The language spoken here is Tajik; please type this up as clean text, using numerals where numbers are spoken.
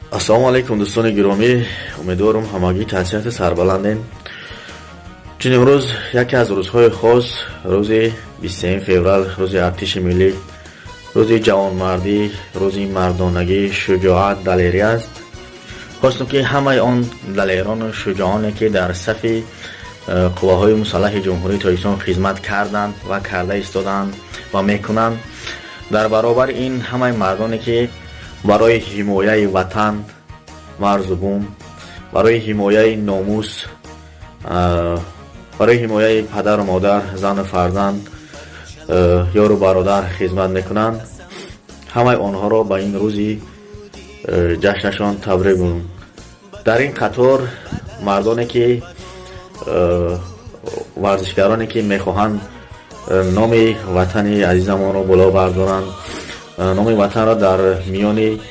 Ассалому алайкум, дӯстони гиромӣ. Умедворам, ҳамагӣ тансиҳату сарбаландем, чун имрӯз яке аз рӯзҳои хос, рӯзи 23 феврал, рӯзи Артиши миллӣ, рӯзи ҷавонмардӣ, рӯзи мардонагӣ, шуҷоат, далерӣ аст. Хостам, ки ҳамаи он далерону шуҷооне, ки дар сафи қувваҳои мусаллаҳи Ҷумҳурии Тоҷикистон хизмат карданд ва карда истоданд ва мекунанд, дар баробари ин ҳамаи мардоне, ки барои ҳимояи ватан, марзу бум, барои ҳимояи номус, барои ҳимояи падару модар, зану фарзанд, ёру бародар хизмат мекунанд, ҳамаи онҳоро ба ин рӯзи ҷашнашон табрик гӯем. Дар ин қатор мардоне, ки варзишгароне, ки мехоҳанд номи ватани азизамонро боло бардоранд, номи ватанро дар миёни